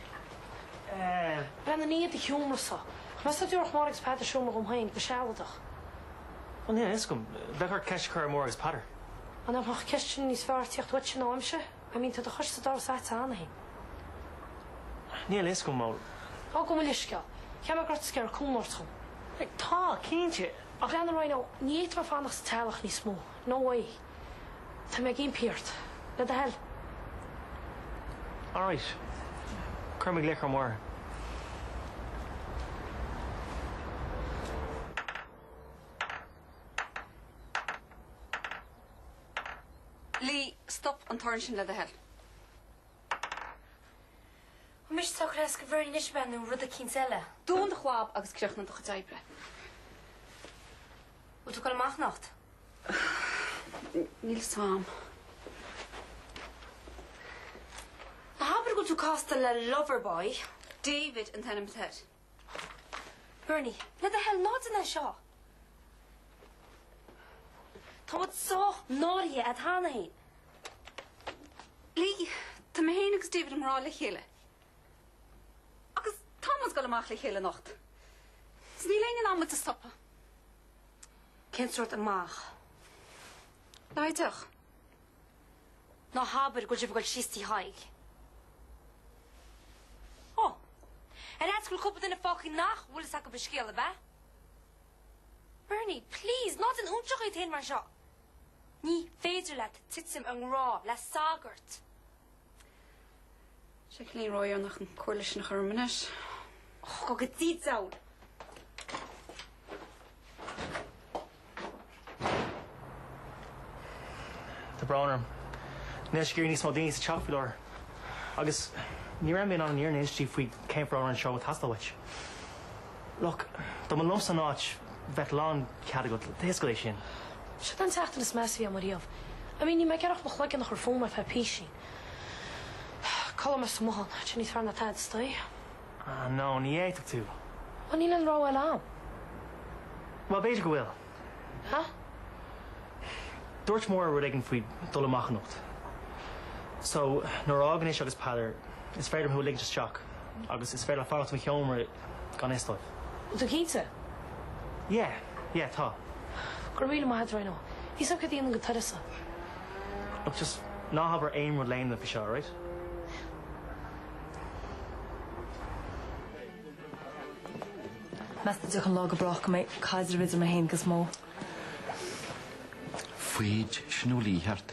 Breathnaigh, ní i do sheomra-sa. Meas tú an dtabharfadh Máire agus Peadar seomra dhom féin, go sealadach? Bhuel, níl a fhios agam. Bheadh ort ceist a chur ar Mháire agus Peadar. An mbeadh an cheist sin níos fearr tíocht uaitse ná uaimse? I mean, tá do chois sa doras a'dsa cheana féin. Níl a fhios agam, Mo. Ó, gabh mo leithscéal. Cheap mé go raibh tú ag iarraidh cúnamh a thabhairt dhom. Tá, cinnte, ach. Breathnaigh, Rhino, ní fhéadfaidh mé fanacht sa teaghlach níos mó. No way. Tá mé ag impí ort. Le do thoil. Alright. Cuirfidh mé glaoch ar Mháire. Lee, stop an torann sin le do thoil. An mise atá ag cur as do Bhernie anois ab ea nó rud eicínt eile? Dún do chlab agus críochnaigh do chuid oibre. Bhfuil tú ag dul amach anocht? Níl 'fhios a'm. Ná habair go bhfuil tú casta le lover boy. David an t-ainm atá air. Bernie, le do thoil, ná déan é seo. Tá muid sách náirithe agat cheana féin. Lee, tá mé féin agus David i ngrá le chéile. Agus tá muid ag dul amach le chéile anocht. Is níl éinne in ann muid a stopadh. Cén sórt amach? Le haghaidh deoch. Ná habair go bhfuil sibh ag dul síos Tigh Thaidhg. Ó! Ar fhaitíos go bhfuil cúpla duine fágtha nach bhfuil fhios acu an scéal, ab ea? Bernie, please, ná déan óinseach díot féin mar seo. Ní féidir leat titim i ngrá le sagart. Sé cineál ródhéanach an comhairle sin a chur orm anois. Ó, gabh go dtí diabhal! Tá brón orm. Níl sé ag iarraidh níos mó daoine sa teach faoi láthair. Agus ní raibh mé in ann an fhírinne a inse di faoi cén fáth a raibh an seó ag teastáil uait. Look, dá mba liomsa an áit, bheadh lán cead agat, tá fhios agat é sin. Seo an tseachtain is measa a bhí agam ariamh. I mean, níl mé ag iarraidh ach mo chloigeann a chur fúm ar feadh písín. Codlóidh mé sa mbothán, tá sé níos fearr ná tada istoíche. Ah no, ní fhéadfadh tú. Bhuel, níl aon rogha eile agam. Bhuel, b'fhéidir go bhfuil. Huh? Dúirt Máire rud éigin faoi dul amach anocht. So, nuair a fhágann ise agus Peadar, is féidir liom thú a ligint isteach. Agus is féidir leat fanacht i mo sheomra gan fhios dóibh. Bhfuil tú cinnte? Yeah, yeah, tá. Go raibh míle maith agat, Rhino. Níl 'fhios a'm céard a dhéanfainn gan tusa. Look, just ná habair aon rud le aon duine faoi seo, alright? Meas tú an dtiocfaidh an lá go brách go mbeidh caidreamh idir mé féin agus Mo? Foighid, sin a bhfuil de dhíth ort.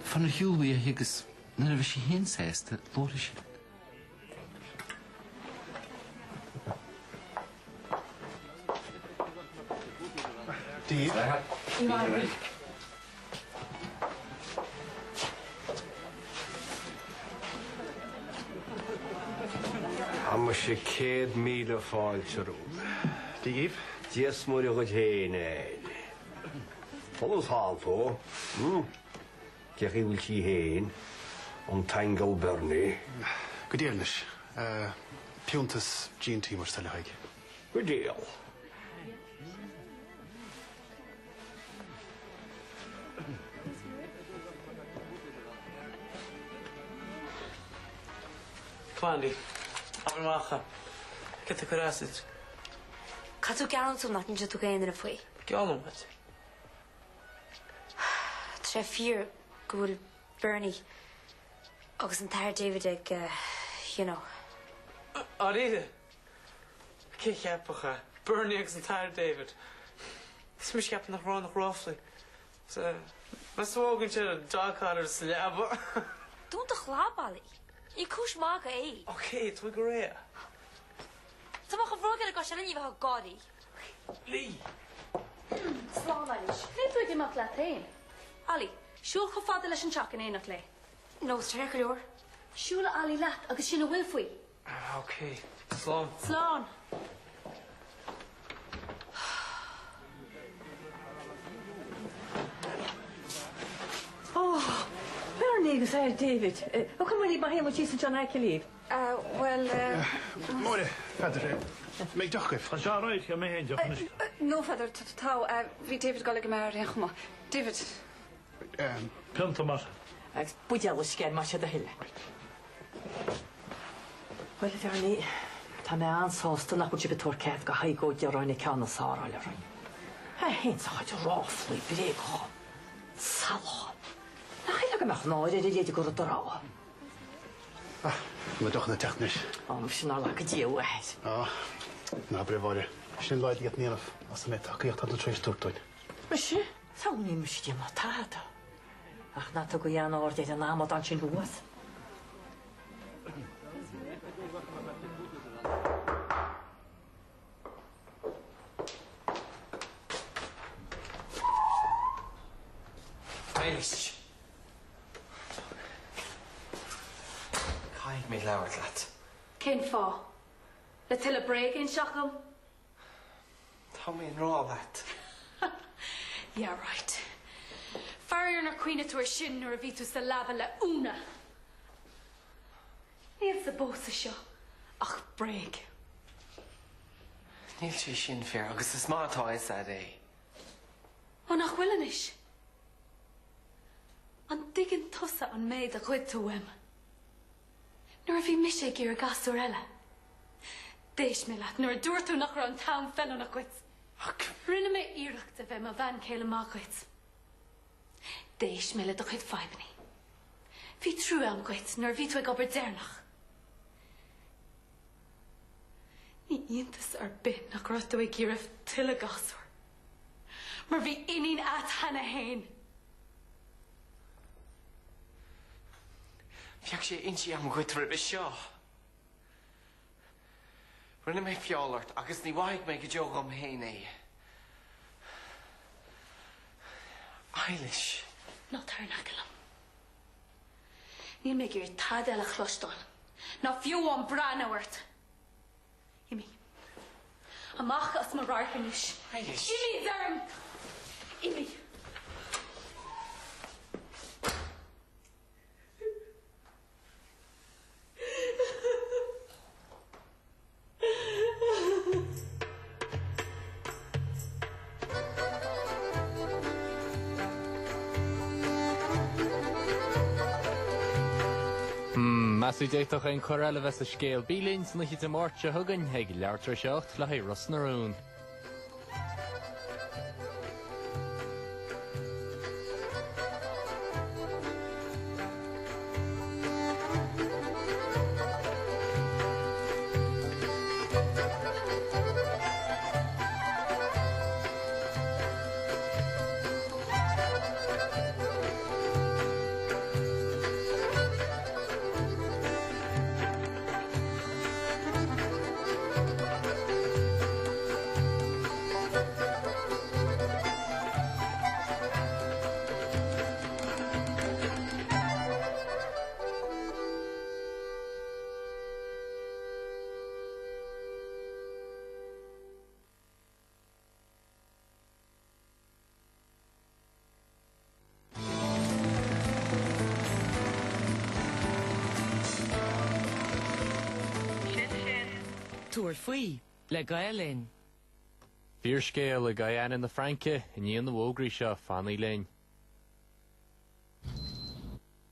Fan ar shiúl uaithi agus nuair a bheidh sí féin sásta, labharfaidh sí leat. Dia daoibh. Tá muise 100,000 fáilte romhat. Dia dhaoibh. Dia 's Muire dhuit féin, a fhear. Folamh thall tú. Cé chaoi bhfuil sí féin, an t-aingeal Bernie? Go diail anois. Piúntas G&T mar is le haghaidh. Go diail. Come on, Andy. Abair amach é. Céard atá ag cur as duit? Caithfidh tú geallúint dom nach n-inseoidh tú d'aon duine faoi. Geallaim duit. Tá sé fíor go bhfuil Bernie agus an tAthair David ag, you know. Dáiríre? Cé a cheapfadh é? Bernie agus an tAthair David. Is mise a cheap nach raibh ann ach ráflaí. Meas tú an bhfágann sé an dog collar sa leaba? Dún do chlab, Ollie. Ní cúis mhagaidh é. Ok, tabhair go réidh é. Tá mé chomh bródúil go sin ní bheadh gáirí. Lee! Slán, Eilís. Níl tú ag imeacht leat féin. Ollie, siúl chomh fada leis an teach in éineacht léi. No, tá sé go leor. Siúlfaidh Ollie leat agus sin a bhfuil faoi. Ok, slán. Slán. Ó, Bernie agus Athair David. Ó, come on, má théann muid síos anseo in aice libh. Bhuel. Máire, Pheadair, mbeidh deoch agaibh? Tá sé alright, gheobhaidh mé féin deoch anois. No, Pheadair, tá, bhí David ag dul ag an mbeár ar aon chuma. David. Pionta mar. Agus buidéal uisce air, más é do thoil é. Bhuel, a Bhernie, tá mé an-sásta nach bhfuil sibh ag tabhairt cead do Thadhg Ó Direáin an ceann is fearr a fháil orainn. É féin 's a chuid ráflaí bréagacha, salacha. Nach eile go mbeadh náire ar a leithéid de rud a rá. Ah, na deochanna ag teacht anois. Ó, muise nár laga Dia thú, a athair. Á, ná abair é, a Mháire. Sin a laghad a d'fhéadfainn a dhéanamh as an méid tacaíochta atá tú tar éis tabhairt dúinn. Mise? Samhlaím mise ag déanamh tada. Ach ná tugaigí aon aird ar an amadán sin thuas. Éist. Caithfidh mé labhairt leat. Cén fáth? Le tuilleadh bréag a inseacht dom? Tá mé i ngrá leat. Yeah right. Faraor nár chuimhnigh tú air sin nuair a bhí tú sa leaba le Úna. Níl sa bpósadh seo ach bréag. Níl sé sin fíor agus is maith atá a fhios agat é. Ó nach bhfuil anois? An dtuigeann tusa an méid a ghoid tú uaim? Nuair a bhí mise ag iarraidh gasúr eile. D'éist mé leat nuair a dúirt tú nach raibh an t-am feiliúnach dhuit. Ach. Rinne mé iarracht a bheith i mo bhean chéile maith dhuit. D'éist mé le do chuid fadhbannaí. Bhí trua agam dhuit nuair a bhí tú ag obair deireanach. Ní iontas ar bith nach raibh tú ag iarraidh tuilleadh gasúr, mar bhí iníon a't cheana fhéin. Bheadh sé inste agam dhuit roimhe seo. Rinne mé feall ort agus ní mhaithfidh mé go deo dhom féin é. Eilish. Ná tar in aice liom. Níl mé ag iarraidh tada eile a chloisteáil, ná fiú amháin breathnú ort. Imigh. Amach as mo radharc anois. Eilish. Imigh, a deirim! Imigh. Meas tú d'fhéadfadh aon cor eile bheith sa scéal? Bí linn san oíche Dé Máirt seo chugainn ag leathuair tar éis a 8 le haghaidh Ros na Rún. Tabhair faoi le Gael Linn. Fíorscéal i Guyana na Fraince i ndiaidh na bhfógraí seo, fanaigí linn.